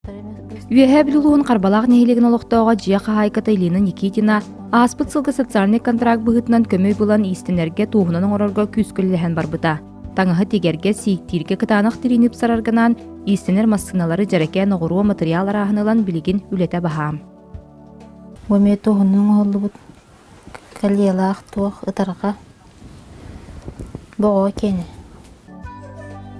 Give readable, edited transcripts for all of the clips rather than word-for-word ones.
Үөһээ Бүлүү улууһун Харбалаах нэһилиэгин олохтооҕо дьиэ хаһаайката Елена Никитина ааспыт сылга социальнай контракт быһыытынан көмө булан иистэнэргэ туоһунан оҥорорго күүскэ үлэлэһэн барбыта. Таҥаһы тигэргэ, сииктииргэ кытаанах тириини ыпсарарга иистэнэр массыыналары дьэрэкээн оҕуруо матырыйаал арааһын ылан билигин үлэтэ баһаам. Бу эмиэ туоһунан оҥоһуллубут кольелаах туох ытарҕа Боҕо киэнэ.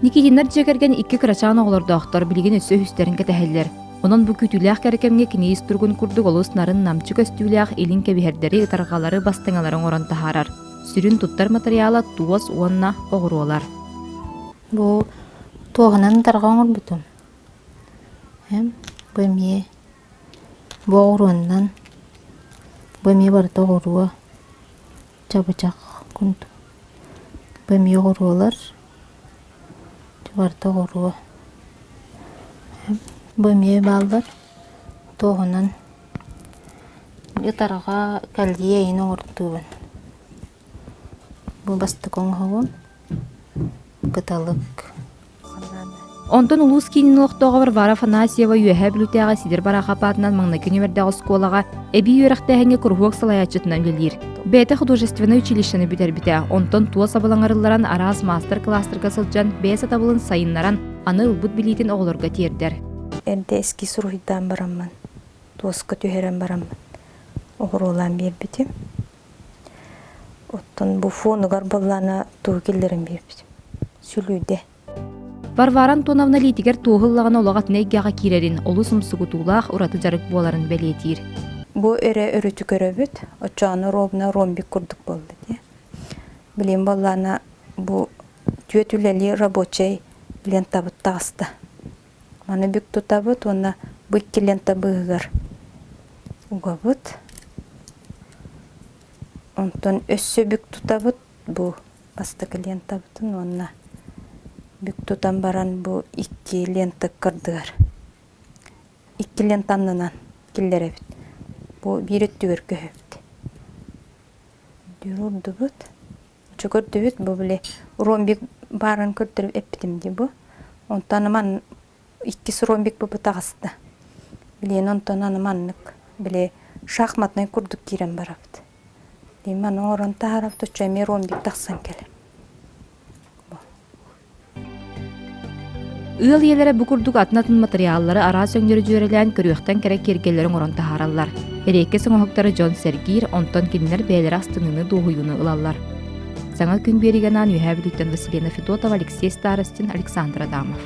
Никитиннар дьиэ кэргэн икки кырачаан оҕолордоохтор, билигин өссө үһүстэрин кэтэһэллэр. Онон бу күүтүүлээх кэрэ кэмҥэ кини ис туругун курдук олус нарын-намчы көстүүлээх илин кэбиһэрдэри, ытарҕалары, бастыҥалары оҥорон таһаарар. Сүрүн туттар матырыйаала туос уонна оҕуруолар. Бу туоһунан ытарҕа оҥорбутум. Бу эмиэ бу оҕуруоннан бу эмиэ барыта оҕуруо чабычах курдук. Бу эмиэ оҕуруолар барыта оҕуруо. Бу эмиэ бааллар туоһунан ытарҕа кэлгийэ эйин оҥортуубун. Бу бастакы оҥоһугум кыталык. Онтон улуус киинин олохтооҕо Варвара Афанасьева Үөһээ Бүлүүтээҕи Сидор Бараахап аатынан маҥнайгы нүөмэрдээх оскуолаҕа эбии үөрэхтээһиҥҥэ куруһуок салайааччытынан үлэлиир. Бэйэтэ художественнай училищены бүтэрбитэ, онтон туос абылаҥарылларан араас маастар-кылаастарга сылдьан бэйэ сатабылын сайыннаран, аны ылбыт билиитин оҕолорго тиэрдэр. Эрдэ эскиз уруһуйдаан бараммын, туоска түһэрэн бараммын оҕуруолаан биэрбитим. Оттон бу фонугар буоллаана тугу киллэрэн биэрбитим. Сүлүүдэ. Варвара Антоновна илиитигэр туоһу ыллаҕына олох атын эйгэҕэ киирэрин, олус умсугутуулаах ураты дьарык буоларын бэлиэтиир. Бу эрэ өрүтү көрөбүт, оччоҕуна ровно ромбик курдук буолла дии. Билигин буоллаана бу түөрт үлэлии рабочай лентабыт таҕыста. Маны бүк тутабыт уонна бу икки лента быыһыгар угабыт. Онтон өссө бүк тутабыт бу бастакы лентабытын уонна бүк тутан баран бу икки лента кырдыгар икки лента аннынан киллэрэбит. Бу биир өттүгэр көһөбүт. Үрдүбүт. Көрдүбүт бу били ромбик баарын көрдөрүп эппитим дии бу. Онтон ман иккис ромбик бу таҕыста. Билиэн онтон аны маннык били шахматнай курдук киирэн барабыт. Маны оҥорон таһаарабыт оччо эмиэ ромбик тахсан кэлэр. Ыал ийэлэрэ бу курдук атын-атын матырыйааллары араас өҥнөрү дьүөрэлээн көрүөхтэн кэрэ киэргэллэри оҥорон таһаараллар. Эриэккэс оҥоһуктары дьон сэргиир, онтон кинилэр бэйэлэрэ астыныыны дуоһуйууну ылаллар. Саҥа күн биэригэ анаан Үөһээ Бүлүүттэн Василина Федотова, Алексей Старостин, Александр Адамов.